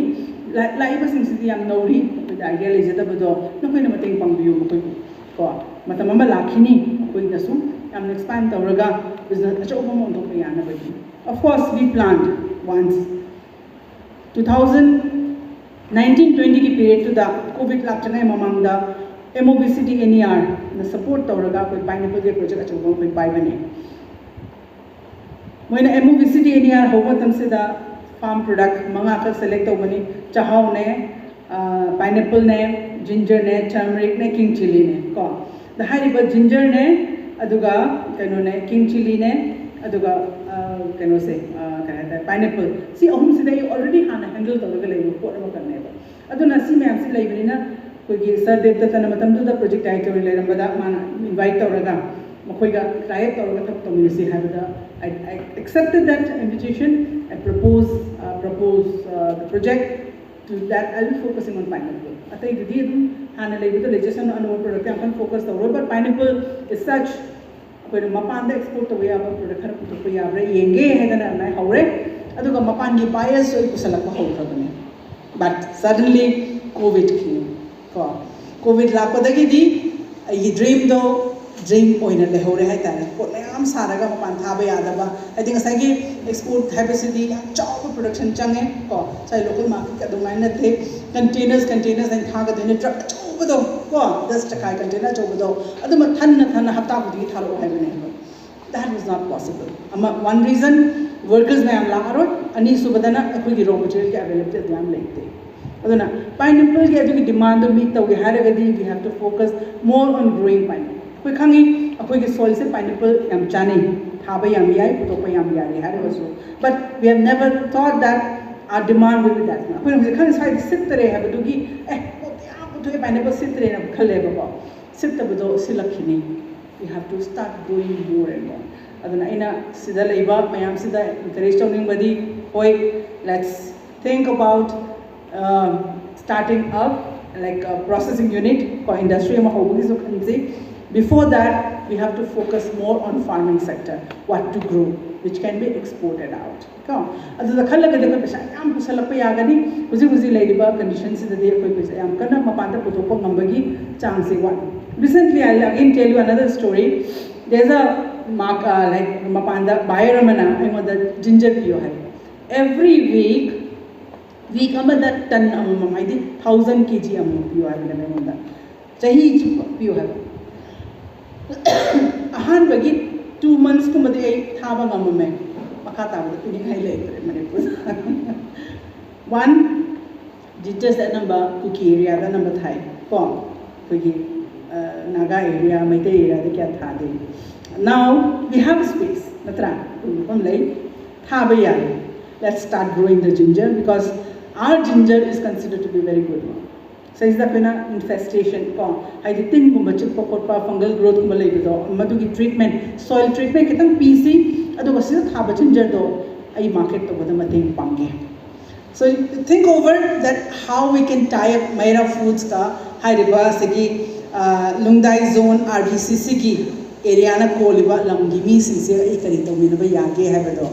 ꯂꯥꯛꯏꯕꯁꯤꯡꯁꯤꯗꯤ ꯌꯥꯝ ꯅꯧꯔꯤ, ꯑꯩꯈꯣꯏꯗ ꯑꯥꯏꯗꯤꯌꯥ ꯂꯩꯖꯗꯕꯗꯣ ꯅꯈꯣꯏꯅ ꯃꯇꯦꯡ ꯄꯥꯡꯕꯤꯌꯨ ꯃꯈꯣꯏꯕꯨ꯫ ꯀꯣ, ꯃꯇꯝ ꯑꯃ ꯂꯥꯛꯈꯤꯅꯤ, ꯑꯩꯈꯣꯏꯅꯁꯨ ꯌꯥꯝꯅ ꯑꯦꯛꯁꯄꯥꯟ ꯇꯧꯔꯒ ꯕꯤꯖꯤꯅꯦꯁ ꯑꯆꯧꯕ ꯑꯃ ꯑꯣꯟꯊꯣꯛꯄ ꯌꯥꯅꯕꯒꯤ꯫ Of course, we planned once. Two thousand nineteen twenty ꯒꯤ ꯄꯤꯔꯤꯌꯗꯇꯨꯗ, ꯀꯣꯚꯤꯗ ꯂꯥꯛꯇ꯭ꯔꯤꯉꯩ ꯃꯃꯥꯡꯗ, MOBCD NER ꯅ ꯁꯄꯣꯔꯠ ꯇꯧꯔꯒ ꯑꯩꯈꯣꯏ ꯄꯥꯏꯅꯦꯄꯜꯒꯤ ꯄ꯭ꯔꯣꯖꯦꯛ ꯑꯆꯧꯕ ꯑꯃ ꯑꯩꯈꯣꯏ ꯄꯥꯏꯕꯅꯦ꯫ ꯃꯣꯏꯅ MOBCD NER ꯍꯧꯕ ꯃꯇꯝꯁꯤꯗ ꯐꯥꯔꯝ ꯄ꯭ꯔꯗꯛ ꯃꯉꯥꯈꯛ ꯁꯦꯂꯦꯛ ꯇꯧꯕꯅꯤ꯫ ꯆꯥꯛꯍꯥꯎꯅꯦ, ꯄꯥꯏꯅꯦꯄꯜꯅꯦ, ꯖꯤꯟꯖꯔꯅꯦ, ꯇꯔꯃꯔꯤꯛꯅꯦ, ꯀꯤꯡ ꯆꯤꯂꯤꯅꯦ꯫ ꯀꯣ, ꯑꯗ ꯍꯥꯏꯔꯤꯕ ꯖꯤꯟꯖꯔꯅꯦ, ꯑꯗꯨꯒ ꯀꯩꯅꯣꯅꯦ, ꯀꯤꯡ ꯆꯤꯂꯤꯅꯦ, ꯑꯗꯨꯒ ꯀꯩꯅꯣꯁꯦ, ꯀꯩ ꯍꯥꯏꯇꯥꯔꯦ, ꯄꯥꯏꯅꯦꯄꯜ, ꯁꯤ ꯑꯍꯨꯝꯁꯤꯗ ꯑꯩ ꯑꯣꯜꯔꯦꯗꯤ ꯍꯥꯟꯅ ꯍꯦꯟꯗꯜ ꯇꯧꯔꯒ ꯂꯩꯕ ꯄꯣꯠ ꯑꯃꯈꯛꯅꯦꯕ꯫ ꯑꯗꯨꯅ ꯁꯤ ꯃꯌꯥꯝꯁꯤ ꯂꯩꯕꯅꯤꯅ ꯑꯩꯈꯣꯏꯒꯤ ꯁꯔ ꯗꯦꯕꯗꯠꯇꯅ ꯃꯇꯝꯗꯨꯗ ꯄ꯭ꯔꯣꯖꯦꯛ ꯗꯥꯏꯔꯦꯛꯇꯔ ꯑꯣꯏꯅ ꯂꯩꯔꯝꯕꯗ ꯃꯥꯅ ꯏꯟꯚꯥꯏꯠ ꯇꯧꯔꯒ ꯃꯈꯣꯏꯒ ꯇ꯭ꯔꯥꯏ ꯑꯞ ꯇꯧꯔꯒ ꯊꯕꯛ ꯇꯧꯃꯤꯟꯅꯁꯤ ꯍꯥꯏꯕꯗ I, I accepted that invitation. I propose, uh, propose uh, the project to that I will focusing on pineapple. ꯑꯇꯩꯗꯨꯗꯤ ꯑꯗꯨꯝ ꯍꯥꯟꯅ ꯂꯩꯕꯗ ꯂꯩꯖꯁꯅꯨ, ꯑꯅꯧꯕ ꯄ꯭ꯔꯣꯗꯛꯇ ꯌꯥꯝ ꯀꯟꯅ ꯐꯣꯀꯁ ꯇꯧꯔꯣꯏ, but pineapple is such ꯑꯩꯈꯣꯏꯅ ꯃꯄꯥꯟꯗ ꯑꯦꯛꯁꯄꯣꯔꯠ ꯇꯧꯕ ꯌꯥꯕ ꯄ꯭ꯔꯣꯗꯛ ꯈꯔ ꯄꯨꯊꯣꯛꯄ ꯌꯥꯕ꯭ꯔꯥ ꯌꯦꯡꯒꯦ ꯍꯥꯏꯗꯅ ꯑꯗꯨꯃꯥꯏꯅ ꯍꯧꯔꯦ꯫ ꯑꯗꯨꯒ ꯃꯄꯥꯟꯒꯤ ꯕꯥꯌꯔꯁꯁꯨ ꯑꯩ ꯄꯨꯁꯜꯂꯛꯄ ꯍꯧꯈ꯭ꯔꯕꯅꯦ꯫ But suddenly COVID came. ꯀꯣ, ꯀꯣꯚꯤꯗ ꯂꯥꯛꯄꯗꯒꯤꯗꯤ ꯑꯩꯒꯤ ꯗ꯭ꯔꯤꯝꯗꯣ ꯗ꯭ꯔꯤꯝ ꯑꯣꯏꯅ ꯂꯩꯍꯧꯔꯦ ꯍꯥꯏꯇꯥꯔꯦ꯫ ꯄꯣꯠ ꯃꯌꯥꯝ ꯁꯥꯔꯒ ꯃꯄꯥꯟ ꯊꯥꯕ ꯌꯥꯗꯕ, ꯍꯥꯏꯗꯤ ꯉꯁꯥꯏꯒꯤ ꯑꯦꯛꯁꯄꯣꯔꯠ ꯍꯥꯏꯕꯁꯤꯗꯤ ꯌꯥꯝ ꯆꯥꯎꯕ ꯄ꯭ꯔꯣꯗꯛꯁꯟ ꯆꯪꯉꯦ꯫ ꯀꯣ, ꯉꯁꯥꯏ ꯂꯣꯀꯦꯜ ꯃꯥꯔꯀꯦꯠꯀ ꯑꯗꯨꯃꯥꯏꯅ ꯅꯠꯇꯦ꯫ ꯀꯟꯇꯦꯅꯔꯁ ꯀꯟꯇꯦꯅꯔꯁ ꯑꯩꯅ ꯊꯥꯒꯗꯣꯏꯅꯦ, ꯇ꯭ꯔꯛ ꯑꯆꯧꯕꯗꯣ, ꯀꯣ, ꯗꯁ ꯆꯀꯥꯏ ꯀꯟꯇꯦꯅꯔ ꯑꯆꯧꯕꯗꯣ, ꯑꯗꯨꯃ ꯊꯟꯅ ꯊꯟꯅ ꯍꯞꯇꯥ ꯈꯨꯗꯤꯡꯒꯤ ꯊꯥꯔꯛꯑꯣ ꯍꯥꯏꯕꯅꯦ ꯍꯥꯏꯕ꯫ That was not possible. ꯑꯃ, ꯋꯥꯟ ꯔꯤꯖꯟ, ꯋꯔꯀꯔꯁ ꯃꯌꯥꯝ ꯂꯥꯛꯑꯔꯣꯏ꯫ ꯑꯅꯤꯁꯨꯕꯗꯅ ꯑꯩꯈꯣꯏꯒꯤ ꯔꯣ ꯃꯦꯇꯔꯤꯌꯦꯜꯒꯤ ꯑꯦꯚꯦꯂꯦꯕꯤꯂꯤꯇꯤ ꯑꯗꯨ ꯌꯥꯝ ꯂꯩꯇꯦ꯫ ꯑꯗꯨꯅ ꯄꯥꯏꯅꯦꯄꯜꯒꯤ ꯑꯗꯨꯒꯤ ꯗꯤꯃꯥꯟꯗꯣ ꯃꯤꯠ ꯇꯧꯒꯦ ꯍꯥꯏꯔꯒꯗꯤ we have to focus more on growing pineapple. ꯑꯩꯈꯣꯏ ꯈꯪꯉꯤ ꯑꯩꯈꯣꯏꯒꯤ ꯁꯣꯏꯜꯁꯦ ꯄꯥꯏꯅꯦꯄꯜ ꯌꯥꯝ ꯆꯥꯅꯩ, ꯊꯥꯕ ꯌꯥꯝ ꯌꯥꯏ, ꯄꯨꯊꯣꯛꯄ ꯌꯥꯝ ꯌꯥꯔꯦ ꯍꯥꯏꯔꯒꯁꯨ, but we have never thought that our demand will be that much. ꯑꯩꯈꯣꯏꯅ ꯍꯧꯖꯤꯛ ꯈꯪꯉꯤ ꯁ꯭ꯋꯥꯏꯗ ꯁꯤꯠꯇꯔꯦ ꯍꯥꯏꯕꯗꯨꯒꯤ, ꯑꯦ, ꯄꯣꯠꯇꯤ ꯌꯥꯝ ꯄꯨꯊꯣꯛꯑꯦ, pineapple ꯁꯤꯠꯇ꯭ꯔꯦꯅ ꯈꯜꯂꯦꯕꯀꯣ꯫ ꯁꯤꯠꯇꯕꯗꯣ ꯁꯤꯠꯂꯛꯈꯤꯅꯤ꯫ We have to start doing more and more. ꯑꯗꯨꯅ ꯑꯩꯅ ꯁꯤꯗ ꯂꯩꯕ ꯃꯌꯥꯝꯁꯤꯗ ꯏꯟꯀꯔꯦꯖ ꯇꯧꯅꯤꯡꯕꯗꯤ, ꯍꯣꯏ, let's think about starting up like a processing unit, ꯀꯣ, ꯏꯟꯗꯁꯇ꯭ꯔꯤ ꯑꯃ ꯍꯧꯕꯒꯤꯁꯨ ꯈꯟꯁꯤ꯫ Before that, we have to focus more on farming sector, what to grow, which can be exported out. ꯀꯣ, ꯑꯗꯨꯗ ꯈꯜꯂꯒꯗꯤ ꯑꯩꯈꯣꯏ ꯄꯩꯁꯥ ꯌꯥꯝ ꯄꯨꯁꯜꯂꯛꯄ ꯌꯥꯒꯅꯤ꯫ ꯍꯧꯖꯤꯛ ꯍꯧꯖꯤꯛ ꯂꯩꯔꯤꯕ ꯀꯟꯗꯤꯁꯟꯁꯤꯗꯗꯤ ꯑꯩꯈꯣꯏ ꯄꯩꯁꯥ ꯌꯥꯝ ꯀꯟꯅ ꯃꯄꯥꯟꯗ ꯄꯨꯊꯣꯛꯄ ꯉꯝꯕꯒꯤ ꯆꯥꯡꯁꯤ ꯋꯥꯠꯂꯤ꯫ Recently, I again tell you another story. There's a mark, uh, like, ꯃꯄꯥꯟꯗ ꯕꯥꯌꯔ ꯑꯃꯅ ꯑꯩꯉꯣꯟꯗ ꯖꯤꯟꯖꯔ ꯄꯤꯌꯣ ꯍꯥꯏ꯫ Every week, ꯋꯤꯛ ꯑꯃꯗ ꯇꯟ ꯑꯃꯃꯝ, ꯍꯥꯏꯗꯤ ꯊꯥꯎꯖꯟ ꯀꯦ ꯖꯤ ꯑꯃꯃꯝ ꯄꯤꯌꯣ ꯍꯥꯏꯕꯅꯦꯕ ꯑꯩꯉꯣꯟꯗ꯫ ꯆꯍꯤ ꯆꯨꯞꯄ ꯄꯤꯌꯨ ꯍꯥꯏꯕ꯫ ꯑꯍꯥꯟꯕꯒꯤ ꯇꯨ ꯃꯟꯁꯀꯨꯝꯕꯗꯤ ꯑꯩ ꯊꯥꯕ ꯉꯝꯃꯝꯃꯦ꯫ ꯃꯈꯥ ꯇꯥꯕꯗ ꯄꯤꯅꯤꯡꯉꯥꯏ ꯂꯩꯇ꯭ꯔꯦ ꯃꯅꯤꯄꯨꯔꯗ꯫ ꯋꯥꯟ, ꯖꯤꯟꯖꯔꯁꯦ ꯑꯅꯝꯕ ꯀꯨꯀꯤ ꯑꯦꯔꯤꯌꯥꯗ ꯑꯅꯝꯕ ꯊꯥꯏ ꯀꯣ, ꯑꯩꯈꯣꯏꯒꯤ, ꯑ, ꯅꯥꯒꯥ ꯑꯦꯔꯤꯌꯥ, ꯃꯩꯇꯩ ꯑꯦꯔꯤꯌꯥꯗ ꯀꯌꯥ ꯊꯥꯗꯦ꯫ Now we have space, ꯅꯠꯇ꯭ꯔꯥ? ꯑꯩꯈꯣꯏ ꯃꯐꯝ ꯂꯩ, ꯊꯥꯕ ꯌꯥꯏ꯫ Let's start growing the ginger because Our ginger is considered to be very good one. ꯁꯤꯗꯩꯁꯤꯗ ꯑꯩꯈꯣꯏꯅ ꯏꯟꯐꯦꯁꯇꯦꯁꯟ ꯀꯣ, ꯍꯥꯏꯗꯤ ꯇꯤꯟꯒꯨꯝꯕ ꯆꯤꯛꯄ ꯈꯣꯠꯄ, ꯐꯪꯒꯜ ꯒ꯭ꯔꯣꯠꯀꯨꯝꯕ ꯂꯩꯕꯗꯣ, ꯃꯗꯨꯒꯤ ꯇ꯭ꯔꯤꯠꯃꯦꯟ, ꯁꯣꯏꯜ ꯇ꯭ꯔꯤꯠꯃꯦꯟ ꯈꯤꯇꯪ ꯄꯤꯁꯤ, ꯑꯗꯨꯒ ꯁꯤꯗ ꯊꯥꯕ ꯖꯤꯟꯖꯔꯗꯣ ꯑꯩ ꯃꯥꯔꯀꯦꯠ ꯇꯧꯕꯗ ꯃꯇꯦꯡ ꯄꯥꯡꯒꯦ꯫ So think over that how we can tie up ꯃꯩꯔꯥ ꯐꯨꯗꯁꯀ ꯍꯥꯏꯔꯤꯕ ꯑꯁꯤꯒꯤ ꯂꯨꯡꯗꯥꯏ ꯖꯣꯟ ꯑꯥꯔ ꯕꯤ ꯁꯤ ꯁꯤꯒꯤ ꯑꯦꯔꯤꯌꯥꯅ ꯀꯣꯜꯂꯤꯕ ꯂꯝꯒꯤ ꯃꯤꯁꯤꯡꯁꯦ ꯑꯩ ꯀꯔꯤ ꯇꯧꯃꯤꯟꯅꯕ ꯌꯥꯒꯦ ꯍꯥꯏꯕꯗꯣ꯫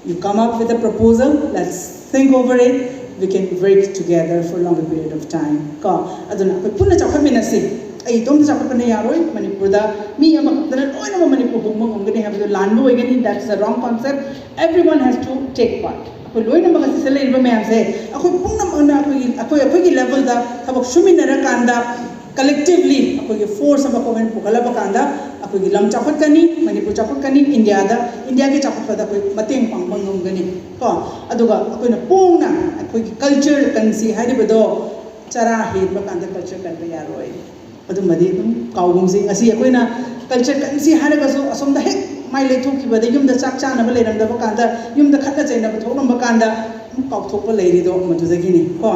You come up with a proposal, let's think over it, we can work together for longer period of time. ꯀꯣ, ꯑꯗꯨꯅ ꯑꯩꯈꯣꯏ ꯄꯨꯟꯅ ꯆꯥꯎꯈꯠꯃꯤꯟꯅꯁꯤ꯫ ꯑꯩ ꯏꯇꯣꯝꯇ ꯆꯥꯎꯈꯠꯄꯅ ꯌꯥꯔꯣꯏ꯫ ꯃꯅꯤꯄꯨꯔꯗ ꯃꯤ ꯑꯃꯈꯛꯇꯅ ꯂꯣꯏꯅꯃꯛ ꯃꯅꯤꯄꯨꯔ ꯍꯣꯡꯕ ꯉꯝꯒꯅꯤ ꯍꯥꯏꯕꯗꯨ ꯂꯥꯟꯕ ꯑꯣꯏꯒꯅꯤ꯫ That's the wrong concept. Everyone has to take part. ꯑꯩꯈꯣꯏ ꯂꯣꯏꯅꯃꯛ ꯑꯁꯤꯗ ꯂꯩꯔꯤꯕ ꯃꯌꯥꯝꯁꯦ ꯑꯩꯈꯣꯏ ꯄꯨꯝꯅꯃꯛꯅ ꯑꯩꯈꯣꯏꯒꯤ ꯑꯩꯈꯣꯏ ꯑꯩꯈꯣꯏꯒꯤ ꯂꯦꯚꯦꯜꯗ ꯊꯕꯛ ꯁꯨꯃꯤꯟꯅꯔꯀꯥꯟꯗ ꯀꯂꯦꯛꯇꯤꯚꯂꯤ ꯑꯩꯈꯣꯏꯒꯤ ꯐꯣꯔꯁ ꯑꯃ ꯒꯣꯔꯃꯦꯟ ꯄꯨꯈꯠꯂꯕ ꯀꯥꯟꯗ ꯑꯩꯈꯣꯏꯒꯤ ꯂꯝ ꯆꯥꯎꯈꯠꯀꯅꯤ, ꯃꯅꯤꯄꯨꯔ ꯆꯥꯎꯈꯠꯀꯅꯤ, ꯏꯟꯗꯤꯌꯥꯗ, ꯏꯟꯗꯤꯌꯥꯒꯤ ꯆꯥꯎꯈꯠꯄꯗ ꯑꯩꯈꯣꯏ ꯃꯇꯦꯡ ꯄꯥꯡꯕ ꯉꯝꯒꯅꯤ꯫ ꯀꯣ, ꯑꯗꯨꯒ ꯑꯩꯈꯣꯏꯅ ꯄꯣꯡꯅ ꯑꯩꯈꯣꯏꯒꯤ ꯀꯜꯆꯔ ꯀꯟꯁꯤ ꯍꯥꯏꯔꯤꯕꯗꯣ ꯆꯔꯥ ꯍꯦꯟꯕ ꯀꯥꯟꯗ ꯀꯜꯆꯔ ꯀꯟꯕ ꯌꯥꯔꯣꯏ꯫ ꯑꯗꯨꯃꯗꯤ ꯑꯗꯨꯝ ꯀꯥꯎꯒꯨꯝꯁꯤ꯫ ꯉꯁꯤ ꯑꯩꯈꯣꯏꯅ ꯀꯜꯆꯔ ꯀꯟꯁꯤ ꯍꯥꯏꯔꯒꯁꯨ ꯑꯁꯣꯝꯗ ꯍꯦꯛ ꯃꯥꯏ ꯂꯩꯊꯣꯛꯈꯤꯕꯗ ꯌꯨꯝꯗ ꯆꯥꯛ ꯆꯥꯅꯕ ꯂꯩꯔꯝꯗꯕ ꯀꯥꯟꯗ, ꯌꯨꯝꯗ ꯈꯠꯅ ꯆꯩꯅꯕ ꯊꯣꯛꯂꯝꯕ ꯀꯥꯟꯗ ꯑꯗꯨꯝ ꯀꯥꯎꯊꯣꯛꯄ ꯂꯩꯔꯤꯗꯣ ꯃꯗꯨꯗꯒꯤꯅꯤ꯫ ꯀꯣ,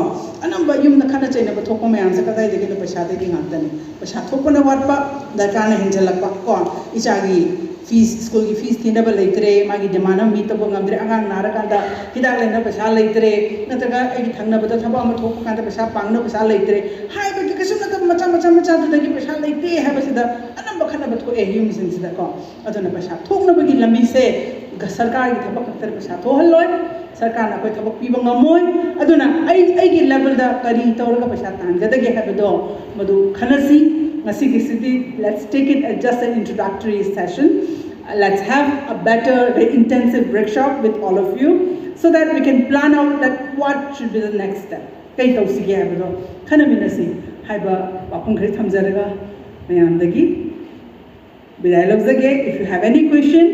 ꯑꯅꯝꯕ ꯌꯨꯝꯗ ꯈꯠꯅ ꯆꯩꯅꯕ ꯊꯣꯛꯄ ꯃꯌꯥꯝꯁꯦ ꯀꯗꯥꯏꯗꯒꯤꯅꯣ? ꯄꯩꯁꯥꯗꯒꯤ ꯉꯥꯛꯇꯅꯤ꯫ ꯄꯩꯁꯥ ꯊꯣꯛꯄꯅ ꯋꯥꯠꯄ, ꯗꯔꯀꯥꯔꯅ ꯍꯦꯟꯖꯜꯂꯛꯄ꯫ ꯀꯣ, ꯏꯆꯥꯒꯤ ꯐꯤꯁ, ꯁ꯭ꯀꯨꯜꯒꯤ ꯐꯤꯁ ꯊꯤꯅꯕ ꯂꯩꯇ꯭ꯔꯦ, ꯃꯥꯒꯤ ꯗꯤꯃꯥꯟ ꯑꯃ ꯃꯤꯠ ꯇꯧꯕ ꯉꯝꯗ꯭ꯔꯦ, ꯑꯉꯥꯡ ꯅꯥꯔꯀꯥꯟꯗ ꯍꯤꯗꯥꯛ ꯂꯩꯅꯕ ꯄꯩꯁꯥ ꯂꯩꯇ꯭ꯔꯦ, ꯅꯠꯇ꯭ꯔꯒ ꯑꯩꯒꯤ ꯊꯪꯅꯕꯗ ꯊꯕꯛ ꯑꯃ ꯊꯣꯛꯄ ꯀꯥꯟꯗ ꯄꯩꯁꯥ ꯄꯥꯡꯅꯕ ꯄꯩꯁꯥ ꯂꯩꯇ꯭ꯔꯦ ꯍꯥꯏꯕꯒꯤ ꯀꯩꯁꯨ ꯅꯠꯇꯕ ꯃꯆꯥ ꯃꯆꯥ ꯃꯆꯥꯗꯨꯗꯒꯤ ꯄꯩꯁꯥ ꯂꯩꯇꯦ ꯍꯥꯏꯕꯁꯤꯗ ꯑꯅꯝꯕ ꯈꯠꯅꯕ ꯊꯣꯛꯑꯦ ꯌꯨꯝꯁꯤꯡꯁꯤꯗꯀꯣ꯫ ꯑꯗꯨꯅ ꯄꯩꯁꯥ ꯊꯣꯛꯅꯕꯒꯤ ꯂꯝꯕꯤꯁꯦ ꯒ-, ꯁꯔꯀꯥꯔꯒꯤ ꯊꯕꯛ ꯈꯛꯇꯗ ꯄꯩꯁꯥ ꯊꯣꯛꯍꯜꯂꯣꯏ, ꯁꯔꯀꯥꯔꯅ ꯑꯩꯈꯣꯏ ꯊꯕꯛ ꯄꯤꯕ ꯉꯝꯃꯣꯏ꯫ ꯑꯗꯨꯅ ꯑꯩ, ꯑꯩꯒꯤ ꯂꯦꯚꯦꯜꯗ ꯀꯔꯤ ꯇꯧꯔꯒ ꯄꯩꯁꯥ ꯇꯥꯟꯒꯗꯒꯦ ꯍꯥꯏꯕꯗꯣ ꯃꯗꯨ ꯈꯟꯅꯁꯤ꯫ ꯉꯁꯤꯒꯤꯁꯤꯗꯤ let's take it as just an introductory session. Let's have a better, very intensive workshop with all of you so that we can plan out that what should be the next step. ꯀꯩ ꯇꯧꯁꯤꯒꯦ ꯍꯥꯏꯕꯗꯣ ꯈꯟꯅꯃꯤꯟꯅꯁꯤ ꯍꯥꯏꯕ ꯋꯥꯐꯝ ꯈꯔ ꯊꯝꯖꯔꯒ ꯃꯌꯥꯝꯗꯒꯤ ꯕꯤꯗꯥꯏ ꯂꯧꯖꯒꯦ꯫ If you have any question,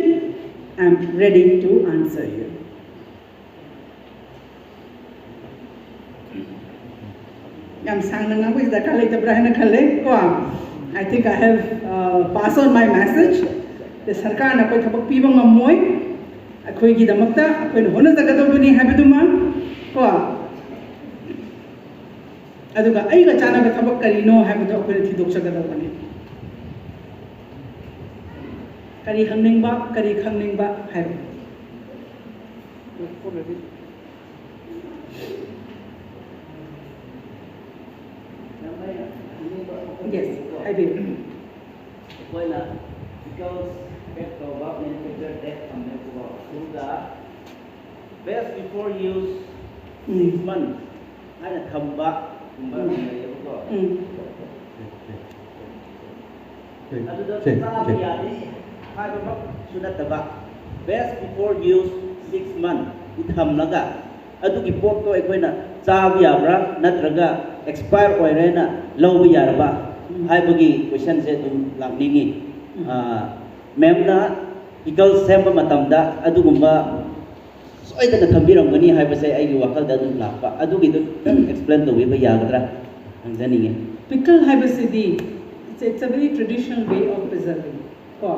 I am ready to answer you. ꯌꯥꯝ ꯁꯥꯡꯅ ꯉꯥꯡꯕꯒꯤ ꯗꯔꯀꯥꯔ ꯂꯩꯇꯕ꯭ꯔꯥ ꯍꯥꯏꯅ ꯈꯜꯂꯦ ꯀꯣ꯫ I think I have, uh, passed on my message. ꯁꯔꯀꯥꯔꯅ ꯑꯩꯈꯣꯏ ꯊꯕꯛ ꯄꯤꯕ ꯉꯝꯃꯣꯏ꯫ ꯑꯩꯈꯣꯏꯒꯤꯗꯃꯛꯇ ꯑꯩꯈꯣꯏꯅ ꯍꯣꯠꯅꯖꯒꯗꯧꯕꯅꯤ ꯍꯥꯏꯕꯗꯨꯃ ꯀꯣ꯫ ꯑꯗꯨꯒ ꯑꯩꯒ ꯆꯥꯟꯅꯕ ꯊꯕꯛ ꯀꯔꯤꯅꯣ ꯍꯥꯏꯕꯗꯣ ꯑꯩꯈꯣꯏꯅ ꯊꯤꯗꯣꯛꯆꯒꯗꯧꯕꯅꯤ꯫ ꯀꯔꯤ ꯍꯪꯅꯤꯡꯕ, ꯀꯔꯤ ꯈꯪꯅꯤꯡꯕ ꯍꯥꯏꯕ꯫ Yes, ꯍꯥꯏꯕꯤꯌꯨ꯫ ꯑꯩꯈꯣꯏꯅ pickles pack ꯇꯧꯕ manufacture date ꯊꯝꯃꯦꯕꯀꯣ, ꯑꯗꯨꯒ best before use six month ꯍꯥꯏꯅ ꯊꯝꯕ ꯒꯨꯝꯕ ꯂꯩꯌꯦꯕꯀꯣ꯫ ꯑꯗꯨꯗ ꯆꯥꯕ ꯌꯥꯗꯦ ꯍꯥꯏꯕꯃꯛꯁꯨ ꯅꯠꯇꯕ, best before use six month ꯊꯝꯂꯒ ꯑꯗꯨꯒꯤ ꯄꯣꯠꯇꯣ ꯑꯩꯈꯣꯏꯅ ꯆꯥꯕ ꯌꯥꯕ꯭ꯔꯥ ꯅꯠꯇ꯭ꯔꯒ expire ꯑꯣꯏꯔꯦꯅ ꯂꯧꯕ ꯌꯥꯔꯕ ꯍꯥꯏꯕꯒꯤ questionꯁꯦ ꯑꯗꯨꯝ ꯂꯥꯛꯅꯤꯡꯉꯤ꯫ ꯃꯦꯝꯅ pickle ꯁꯦꯝꯕ ꯃꯇꯝꯗ ꯑꯗꯨꯒꯨꯝꯕ ꯁꯣꯏꯗꯅ ꯊꯝꯕꯤꯔꯝꯒꯅꯤ ꯍꯥꯏꯕꯁꯦ ꯑꯩꯒꯤ ꯋꯥꯈꯜꯗ ꯑꯗꯨꯝ ꯂꯥꯛꯄ, ꯑꯗꯨꯒꯤꯗꯣ ꯈꯤꯇꯪ explain ꯇꯧꯕꯤꯕ ꯌꯥꯒꯗ꯭ꯔꯥ ꯍꯪꯖꯅꯤꯡꯉꯤ꯫ Pickle ꯍꯥꯏꯕꯁꯤꯗꯤ it's a very traditional way of preserving ꯀꯣ꯫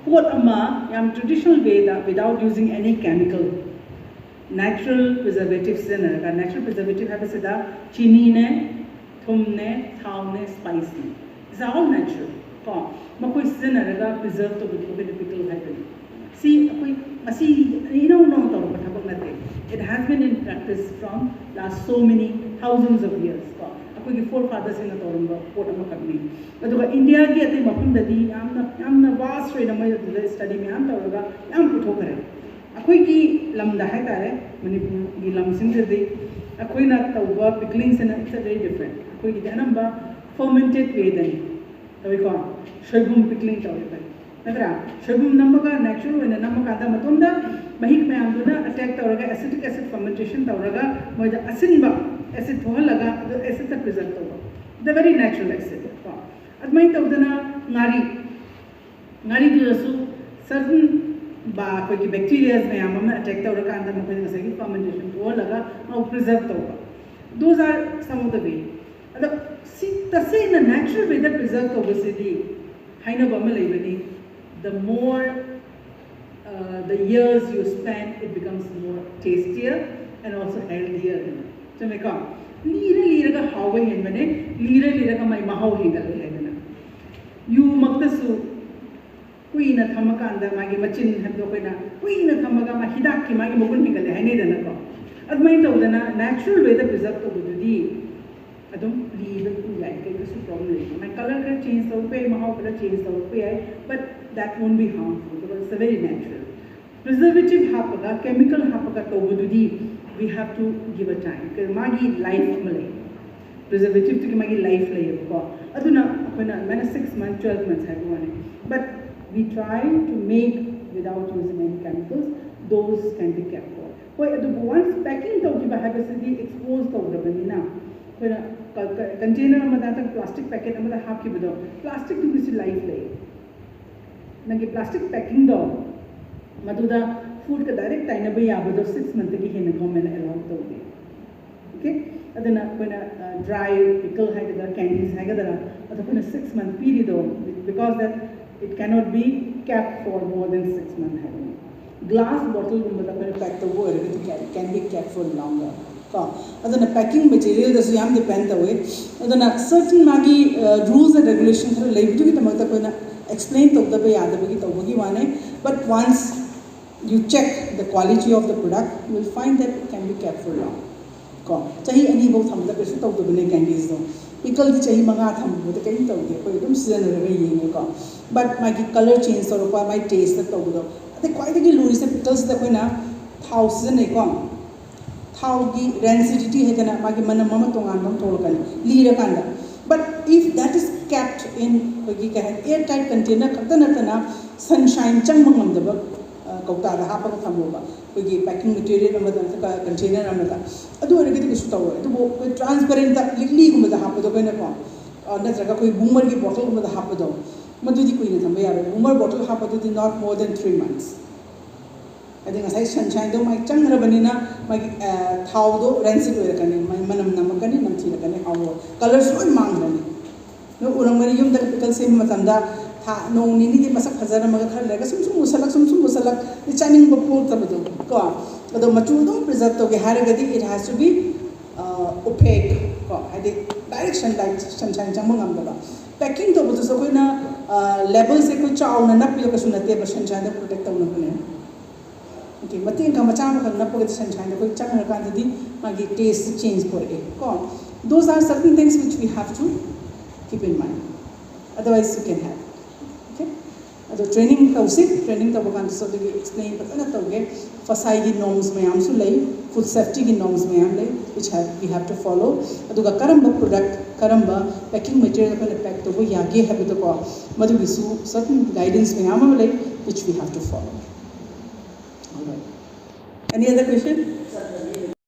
ꯄꯣꯠ ꯑꯃ ꯌꯥꯝ traditional wayꯗ, without using any chemical, natural preservative ꯁꯤꯖꯤꯟꯅꯔꯒ, natural preservative ꯍꯥꯏꯕꯁꯤꯗ ꯆꯤꯅꯤꯅꯦ, ꯊꯨꯝꯅꯦ, ꯊꯥꯎꯅꯦ, spiceꯅꯦ, it's all natural ꯀꯣ꯫ ꯃꯈꯣꯏ ꯁꯤꯖꯤꯟꯅꯔꯒ preserve ꯇꯧꯕꯗꯨ ꯑꯩꯈꯣꯏꯅ pickle ꯍꯥꯏꯕꯅꯤ꯫ ꯁꯤ ꯑꯩꯈꯣꯏ ꯉꯁꯤ ꯏꯅꯧ ꯅꯧꯅ ꯇꯧꯔꯛꯄ ꯊꯕꯛ ꯅꯠꯇꯦ꯫ It has been in practice from last so many thousands of years ꯀꯣ꯫ ꯑꯩꯈꯣꯏꯒꯤ forefatherꯁꯤꯡꯅ ꯇꯧꯔꯝꯕ ꯄꯣꯠ ꯑꯃꯈꯛꯅꯤ꯫ ꯑꯗꯨꯒ ꯏꯟꯗꯤꯌꯥꯒꯤ ꯑꯇꯩ ꯃꯐꯝꯗꯗꯤ ꯌꯥꯝꯅ ꯌꯥꯝꯅ vast ꯑꯣꯏꯅ ꯃꯣꯏ ꯑꯗꯨꯗ study ꯃꯌꯥꯝ ꯇꯧꯔꯒ ꯌꯥꯝ ꯄꯨꯊꯣꯛꯈ꯭ꯔꯦ꯫ ꯑꯩꯈꯣꯏꯒꯤ ꯂꯝꯗ ꯍꯥꯏꯇꯥꯔꯦ, ꯃꯅꯤꯄꯨꯔꯒꯤ ꯂꯝꯁꯤꯡꯁꯤꯗꯤ ꯑꯩꯈꯣꯏꯅ ꯇꯧꯕ picklingꯁꯤꯅ it's a very different꯫ ꯑꯩꯈꯣꯏꯒꯤꯗꯤ ꯑꯅꯝꯕ fermented wayꯗꯅꯤ ꯇꯧꯏꯀꯣ꯫ ꯁꯣꯏꯕꯨꯝ pickling ꯇꯧꯔꯤꯕꯅꯤ, ꯅꯠꯇ꯭ꯔꯥ? ꯁꯣꯏꯕꯨꯝ ꯅꯝꯃꯒ natural ꯑꯣꯏꯅ ꯅꯝꯃꯀꯥꯟꯗ ꯃꯇꯣꯝꯗ ꯃꯍꯤꯛ ꯃꯌꯥꯝꯗꯨꯅ attack ꯇꯧꯔꯒ acidic acid fermentation ꯇꯧꯔꯒ ꯃꯣꯏꯗ ꯑꯁꯤꯟꯕ acid ꯊꯣꯛꯍꯜꯂꯒ ꯑꯗꯨ acidꯇ preserve ꯇꯧꯕ, the very natural acid ꯀꯣ꯫ ꯑꯗꯨꯃꯥꯏꯅ ꯇꯧꯗꯅ ꯉꯥꯔꯤ, ꯉꯥꯔꯤꯗꯨꯗꯁꯨ certain ꯑꯩꯈꯣꯏꯒꯤ bacterias ꯃꯌꯥꯝ ꯑꯃ attack ꯇꯧꯔꯀꯥꯟꯗ ꯃꯈꯣꯏꯅ ꯉꯁꯥꯏꯒꯤ fermentation ꯊꯣꯛꯍꯜꯂꯒ ꯃꯥꯕꯨ preserve ꯇꯧꯕ꯫ Those are some of the way. ꯑꯗꯣ ꯁꯤ ꯇꯁꯦꯡꯅ natural wayꯗ preserve ꯇꯧꯕꯁꯤꯗꯤ ꯍꯥꯏꯅꯕ ꯑꯃ ꯂꯩꯕꯅꯤ, the more uh, the years you spend, it becomes more tastier and also healthier. ꯆꯨꯝꯃꯦꯀꯣ? ꯂꯤꯔ ꯂꯤꯔꯒ ꯍꯥꯎꯕ ꯍꯦꯟꯕꯅꯦ, ꯂꯤꯔ ꯂꯤꯔꯒ ꯃꯥꯏ ꯃꯍꯥꯎ ꯍꯦꯟꯒꯠꯂꯦ ꯍꯥꯏꯗꯅ꯫ ꯌꯨꯃꯛꯇꯁꯨ ꯀꯨꯏꯅ ꯊꯝꯃꯀꯥꯟꯗ ꯃꯥꯒꯤ ꯃꯆꯤꯟ ꯍꯥꯏꯕꯗꯣ ꯑꯩꯈꯣꯏꯅ ꯀꯨꯏꯅ ꯊꯝꯃꯒ ꯃꯥ ꯍꯤꯗꯥꯛꯀꯤ ꯃꯥꯒꯤ ꯃꯒꯨꯟ ꯍꯦꯟꯒꯠꯂꯦ ꯍꯥꯏꯅꯩꯗꯅꯀꯣ꯫ ꯑꯗꯨꯃꯥꯏꯅ ꯇꯧꯗꯅ natural way ꯗ preserve ꯇꯧꯕꯗꯨꯗꯤ ꯑꯗꯨꯝ ꯂꯤꯕ ꯌꯥꯏ, ꯀꯩꯁꯨ problem ꯂꯩꯇꯦ꯫ ꯃꯥꯏ colour ꯈꯔ change ꯇꯧꯔꯛꯄ ꯌꯥꯏ, ꯃꯍꯥꯎ ꯈꯔ change ꯇꯧꯔꯛꯄ ꯌꯥꯏ, but that won't be harmful because it's a very natural. Preservative ꯍꯥꯞꯄꯒ, chemical ꯍꯥꯞꯄꯒ ꯇꯧꯕꯗꯨꯗꯤ we have to give a time. ꯀꯩ-, ꯃꯥꯒꯤ life ꯑꯃ ꯂꯩ, preservative ꯇꯨꯒꯤ ꯃꯥꯒꯤ life ꯂꯩꯌꯦꯕꯀꯣ꯫ ꯑꯗꯨꯅ ꯑꯩꯈꯣꯏꯅ ꯑꯗꯨꯃꯥꯏꯅ six months, twelve months ꯍꯥꯏꯕ ꯋꯥꯅꯤ, but we try to make without using any chemicals, those can be kept for. ꯍꯣꯏ, ꯑꯗꯨꯕꯨ once packing ꯇꯧꯈꯤꯕ ꯍꯥꯏꯕꯁꯤꯗꯤ expose ꯇꯧꯗꯕꯅꯤꯅ ꯑꯩꯈꯣꯏꯅ container ꯑꯃꯗ ꯅꯠꯇ꯭ꯔꯒ plastic packet ꯑꯃꯗ ꯍꯥꯞꯈꯤꯕꯗꯣ, plastic ꯇꯨꯒꯤꯁꯨ life ꯂꯩ꯫ ꯅꯪꯒꯤ plastic packing ꯗꯣ, ꯃꯗꯨꯗ food ꯀ direct ꯇꯥꯏꯅꯕ ꯌꯥꯕꯗꯣ six month ꯇꯒꯤ ꯍꯦꯟꯅ government ꯅ allow ꯇꯧꯗꯦ꯫ Okay? ꯑꯗꯨꯅ ꯑꯩꯈꯣꯏꯅ dry pickle ꯍꯥꯏꯒꯗ꯭ꯔꯥ, candies ꯍꯥꯏꯒꯗ꯭ꯔꯥ, ꯑꯗꯣ ꯑꯩꯈꯣꯏꯅ six month ꯄꯤꯔꯤꯗꯣ, because that it cannot be kept for more than six month ꯍꯥꯏꯕꯅꯤ꯫ Glass bottle ꯒꯨꯝꯕꯗ ꯑꯩꯈꯣꯏꯅ pack ꯇꯧꯕ ꯑꯣꯏꯔꯒꯗꯤ can be kept for longer꯫ ꯀꯣ, ꯑꯗꯨꯅ packing material ꯗꯁꯨ ꯌꯥꯝ depend ꯇꯧꯋꯦ꯫ ꯑꯗꯨꯅ certain ꯃꯥꯒꯤ rules and regulation ꯈꯔ ꯂꯩꯕꯗꯨꯒꯤꯗꯃꯛꯇ ꯑꯩꯈꯣꯏꯅ explain ꯇꯧꯗꯕ ꯌꯥꯗꯕꯒꯤ ꯇꯧꯕꯒꯤ ꯋꯥꯅꯦ꯫ But once you check the quality of the product, you will find that it can be kept for long. ꯀꯣ, ꯆꯍꯤ ꯑꯅꯤꯐꯧ ꯊꯝꯕꯗ ꯀꯩꯁꯨ ꯇꯧꯗꯕꯅꯦ candies ꯗꯣ꯫ Pickle ꯗꯤ ꯆꯍꯤ ꯃꯉꯥ ꯊꯝꯕꯗ ꯀꯔꯤꯝ ꯇꯧꯗꯦ, ꯑꯩꯈꯣꯏ ꯑꯗꯨꯝ ꯁꯤꯖꯤꯟꯅꯔꯒ ꯌꯦꯡꯉꯦꯀꯣ꯫ But ꯃꯥꯒꯤ colour change ꯇꯧꯔꯛꯄ, ꯃꯥꯒꯤ taste ꯇ ꯇꯧꯕꯗꯣ, ꯑꯗꯩ ꯈ꯭ꯋꯥꯏꯗꯒꯤ ꯂꯨꯔꯤꯁꯦ pickle ꯁꯤꯗ ꯑꯩꯈꯣꯏꯅ ꯊꯥꯎ ꯁꯤꯖꯤꯟꯅꯩꯀꯣ꯫ ꯊꯥꯎꯒꯤ rancidity ꯍꯥꯏꯗꯅ ꯃꯥꯒꯤ ꯃꯅꯝ ꯑꯃ ꯇꯣꯉꯥꯟꯕ ꯑꯃ ꯊꯣꯛꯂꯛꯀꯅꯤ ꯂꯤꯔꯀꯥꯟꯗ꯫ But if that is kept in ꯑꯩꯈꯣꯏꯒꯤ ꯀꯩ ꯍꯥꯏ, air tight container ꯈꯛꯇ ꯅꯠꯇꯅ sunshine ꯆꯪꯕ ꯉꯝꯗꯕ ꯀꯧꯇꯥꯗ ꯍꯥꯞꯄꯒ ꯊꯝꯃꯣꯕ, ꯑꯩꯈꯣꯏꯒꯤ packing material ꯑꯃꯗ ꯅꯠꯇ꯭ꯔꯒ container ꯑꯃꯗ, ꯑꯗꯨ ꯑꯣꯏꯔꯒꯗꯤ ꯀꯩꯁꯨ ꯇꯧꯔꯣꯏ꯫ ꯑꯗꯨꯕꯨ ꯑꯩꯈꯣꯏ transparent ꯗ ꯂꯤꯛꯂꯤꯒꯨꯝꯕꯗ ꯍꯥꯞꯄꯗꯣ ꯑꯩꯈꯣꯏꯅꯀꯣ, ꯅꯠꯇ꯭ꯔꯒ ꯑꯩꯈꯣꯏ Boomer ꯒꯤ bottle ꯒꯨꯝꯕꯗ ꯍꯥꯞꯄꯗꯣ, ꯃꯗꯨꯗꯤ ꯀꯨꯏꯅ ꯊꯝꯕ ꯌꯥꯔꯣꯏ꯫ Boomer bottle ꯍꯥꯞꯄꯗꯨꯗꯤ not more than three months꯫ ꯍꯥꯏꯗꯤ ꯉꯁꯥꯏ sunshine ꯗꯣ ꯃꯥꯒꯤ ꯆꯪꯈ꯭ꯔꯕꯅꯤꯅ ꯃꯥꯒꯤ ꯊꯥꯎꯗꯣ rancid ꯑꯣꯏꯔꯛꯀꯅꯤ, ꯃꯥꯒꯤ ꯃꯅꯝ ꯅꯝꯃꯛꯀꯅꯤ, ꯅꯝꯊꯤꯔꯛꯀꯅꯤ, ꯍꯥꯎꯔꯣꯏ, colour ꯁꯨ ꯂꯣꯏ ꯃꯥꯡꯈ꯭ꯔꯅꯤ꯫ ꯅꯣꯏ ꯎꯔꯝꯒꯅꯤ, ꯌꯨꯝꯗ pickle ꯁꯦꯝꯕ ꯃꯇꯝꯗ ꯊꯥ, ꯅꯣꯡ ꯅꯤꯅꯤꯗꯤ ꯃꯁꯛ ꯐꯖꯔꯝꯃꯒ ꯈꯔ ꯂꯩꯔꯒ ꯁꯨꯝ ꯁꯨꯝ ꯃꯨꯁꯜꯂꯛ, ꯁꯨꯝ ꯁꯨꯝ ꯃꯨꯁꯜꯂꯛ, ꯆꯥꯅꯤꯡꯕ ꯄꯣꯛꯇꯕꯗꯣ ꯀꯣ꯫ ꯑꯗꯣ ꯃꯆꯨ ꯑꯗꯨꯝ preserve ꯇꯧꯒꯦ ꯍꯥꯏꯔꯒꯗꯤ it has to be opaque ꯀꯣ, ꯍꯥꯏꯗꯤ ꯗꯥꯏꯔꯦꯛ ꯁꯟ ꯂꯥꯏꯠ ꯁꯟꯁꯥꯏꯟ ꯆꯪꯕ ꯉꯝꯗꯕ꯫ ꯄꯦꯀꯤꯡ ꯇꯧꯕꯗꯨꯁꯨ ꯑꯩꯈꯣꯏꯅ ꯂꯦꯕꯜꯁꯦ ꯑꯩꯈꯣꯏ ꯆꯥꯎꯅ ꯅꯞꯄꯤꯗꯣ ꯀꯩꯁꯨ ꯅꯠꯇꯦꯕ, ꯁꯟꯁꯥꯏꯟꯗ ꯄ꯭ꯔꯣꯇꯦꯛ ꯇꯧꯅꯕꯅꯦ꯫ ꯑꯣꯀꯦ, ꯃꯇꯦꯛ ꯑꯃ ꯃꯆꯥ ꯑꯃꯈꯛ ꯅꯞꯄꯒꯗꯤ ꯁꯟꯁꯥꯏꯟꯗ ꯑꯩꯈꯣꯏ ꯆꯪꯈ꯭ꯔꯀꯥꯟꯗꯗꯤ ꯃꯥꯒꯤ ꯇꯦꯁ ꯆꯦꯟꯖ ꯄꯨꯔꯛꯑꯦ ꯀꯣ꯫ Those are certain things which we have to keep in mind, otherwise you can have. Okay? ꯑꯗꯣ ꯇ꯭ꯔꯦꯅꯤꯡ ꯇꯧꯁꯤ, ꯇ꯭ꯔꯦꯅꯤꯡ ꯇꯧꯕ ꯀꯥꯟꯗꯁꯨ ꯑꯗꯨꯒꯤ ꯑꯦꯛꯁꯄ꯭ꯂꯦꯟ ꯐꯖꯅ ꯇꯧꯒꯦ꯫ ꯐꯁꯥꯏꯒꯤ ꯅꯣꯔꯝꯁ ꯃꯌꯥꯝꯁꯨ ꯂꯩ, ꯐꯨꯗ ꯁꯦꯐꯇꯤꯒꯤ ꯅꯣꯔꯝꯁ ꯃꯌꯥꯝ ꯂꯩ, which have we have to follow. ꯑꯗꯨꯒ ꯀꯔꯝꯕ ꯄ꯭ꯔꯣꯗꯛ, ꯀꯔꯝꯕ ꯄꯦꯀꯤꯡ ꯃꯦꯇꯔꯤꯌꯦꯜ ꯑꯩꯈꯣꯏꯅ ꯄꯦꯛ ꯇꯧꯕ ꯌꯥꯒꯦ ꯍꯥꯏꯕꯗꯀꯣ, ꯃꯗꯨꯒꯤꯁꯨ ꯁꯔꯇꯟ ꯒꯥꯏꯗꯦꯟꯁ ꯃꯌꯥꯝ ꯑꯃ ꯂꯩ, which we have to follow. All right. Any other question?